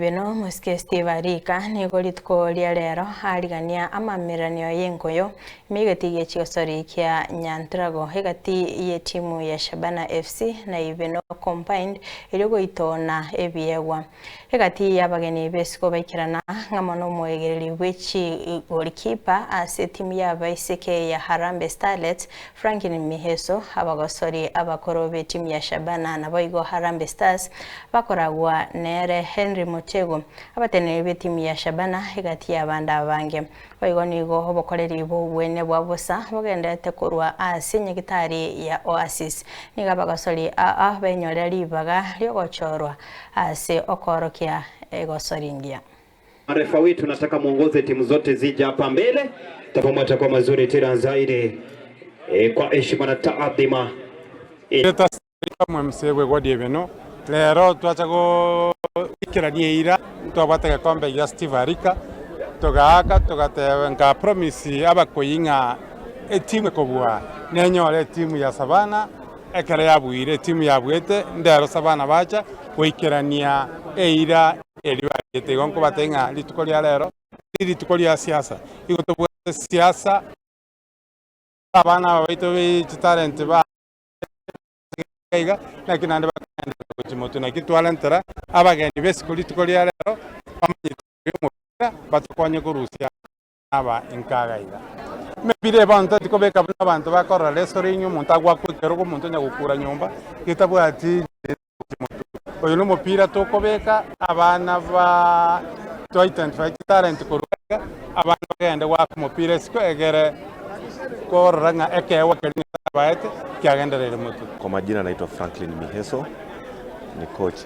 Beno omosike Steve Arika nigo rituko ria rero arigania amamereranio y'enkoyo ime egati gie chigosori kia Nyantrago egati y'etimu ya Shabana FC na Ibeno Combined erio goitona ebiegwa. Egati y'abageni b'esiko baikerana ng'amo nomoegereri bwe chigolikipa ase etimu y'abaiseke ya Harambee Starlets Franklin Miheso, abagosori abakoro b'etimu ya Shabana naboigo Harambee Stars Bakoragwa nere Henry Motego, abateneneri b'etimu ya Shabana egati y'abande abange. Boigo nigo obokoreri bw'obwene bwa bosa bogendererete korwa ase nyagitari ya Oasis. Nigo abagosori aa benyorera ribaga ri'ogochorwa ase okoorokia egosori engiya. Marefa wetu nataka muongoze timu zote zija hapa mbele tapo atakuwa mazuri tena zaidi e, kwa heshima na taadhima e. Omomc bw'egwadi ebeno, rero twacha goikerania eira, ntwabwate egekombe gia Steve Arika, togaaka togateba nka promise abakoyi ng'a etimu ekobua nenyore etimu ya Savana, ekero yabuire etimu yabuete ndero Savana bacha goikerania eira eria bariete. Igo nkobatebia ng'a rituko ria rero rirituko ria siasa, igo tobwate siasa abana aba baito be chitalent ba. Iga naki naende bakagenderera gochia motwe, naki twarentera abageni b'esiko rituko ria rero, bamanyete omobira, batokonye korusia aba inkaga iga. Emebira eye bono tikobeka buna abanto bakorora wrestling, omonto agoakwa ekerogo, omonto onya gokura nyomba, getabwati gochia motwe. Oyo nomopira tokobeka abana ba to identify chitalent korwa iga, abana bagende goaka omopira isiko egere korora ng'a ekeegwa keria Nyasae abaete kiagendereire motwe. Kwa majina naitwa Franklin Miheso, ni coach,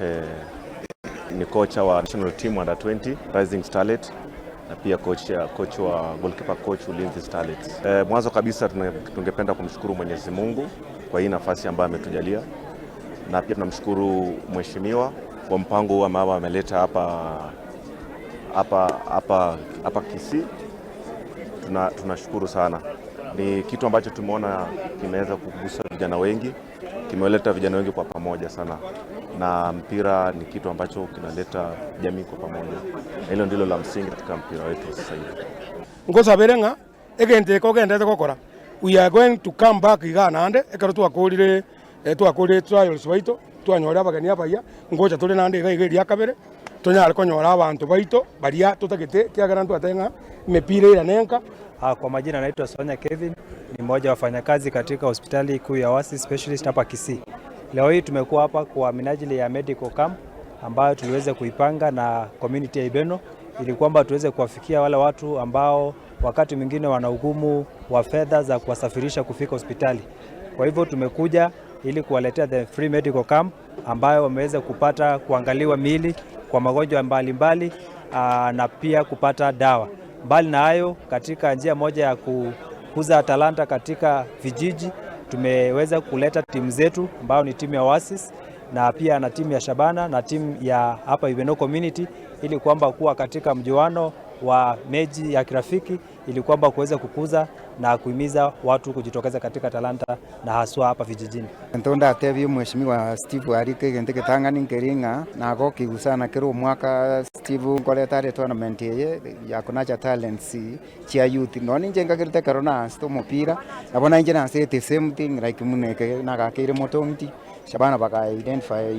ni kocha wa national team under 20 Rising Starlet na pia coach, coach wa goalkeeper coach Ulinzi Starlets. Eh, mwanzo kabisa tungependa kumshukuru Mwenyezi Mungu kwa hii nafasi ambayo ametujalia na pia tunamshukuru mheshimiwa kwa mpango huu ambao ameleta hapa hapa hapa hapa Kisii. Tunashukuru sana, ni kitu ambacho tumeona kimeweza kugusa vijana wengi, kimeleta vijana wengi kwa pamoja sana, na mpira ni kitu ambacho kinaleta jamii kwa pamoja, na hilo ndilo la msingi katika mpira wetu sasa hivi. Ngosabere ng'a egento eke ogenderete gokora, we are going to come back igaa naende, ekero twakorire twakorire trials baito, twanyora abageni abayia, ngocha tore naende iga iga eria kabere, tonyare konyora abanto baito baria totagete ekiagera ntwatebe ng'a emepira eira nenka. Kwa majina naitwa Sonya Kevin, ni mmoja wa wafanyakazi katika hospitali kuu ya Oasis Specialist hapa Kisii. Leo hii tumekuwa hapa kwa minajili ya medical camp ambayo tuliweza kuipanga na community ya Ibeno ili kwamba tuweze kuwafikia wale watu ambao wakati mwingine wana ugumu wa fedha za kuwasafirisha kufika hospitali. Kwa hivyo tumekuja ili kuwaletea the free medical camp ambayo wameweza kupata kuangaliwa miili kwa magonjwa mbalimbali na pia kupata dawa. Mbali na hayo, katika njia moja ya kukuza talanta katika vijiji, tumeweza kuleta timu zetu ambayo ni timu ya Oasis na pia na timu ya Shabana na timu ya hapa Ibeno Community ili kwamba kuwa katika mjuano wa mechi ya kirafiki ili kwamba kuweza kukuza na kuhimiza watu kujitokeza katika talanta na haswa hapa vijijini. Egento ndatebie omweshimiwa Steve Arika egento egetang'ani nkeri ng'a nagokigwa sana kera omwaka Steve nkoreta are etournament eye ya kunacha talents chia youth. Nonye ninche nkagerete ekero naansete omopira, nabo nainche nansete same thing like buna eke nagakeire motong'iti. Shabana baka identify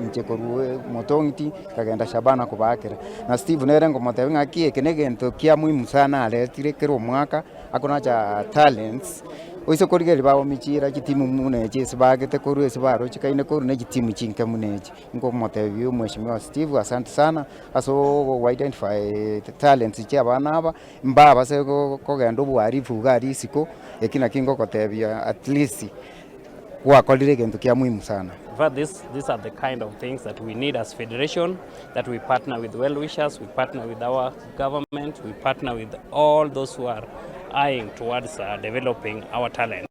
inche korwa motong'iti, nkagenda Shabana kobaakera. Na Steve nere nkomotebia ng'aki eke negento kia muhimu sana aretire kera omwaka, akonacha talents, oise korigereria bagomichira chitimu buna echi ase baagete korwa ase barochekaine korwa ne chitimu chinke buna echi. Nkomotebia omweshimiwa Steve asante sana ase ogo identify talents chia abana aba, mbabase kogenda oboharifu iga aria isiko, eki naki ngogotebia at least. Gwakorire egento kia muhimu sana. In fact, this, these are the kind of things that we need as federation, that we partner with well-wishers, we partner with our government, we partner with all those who are eyeing towards developing our talent.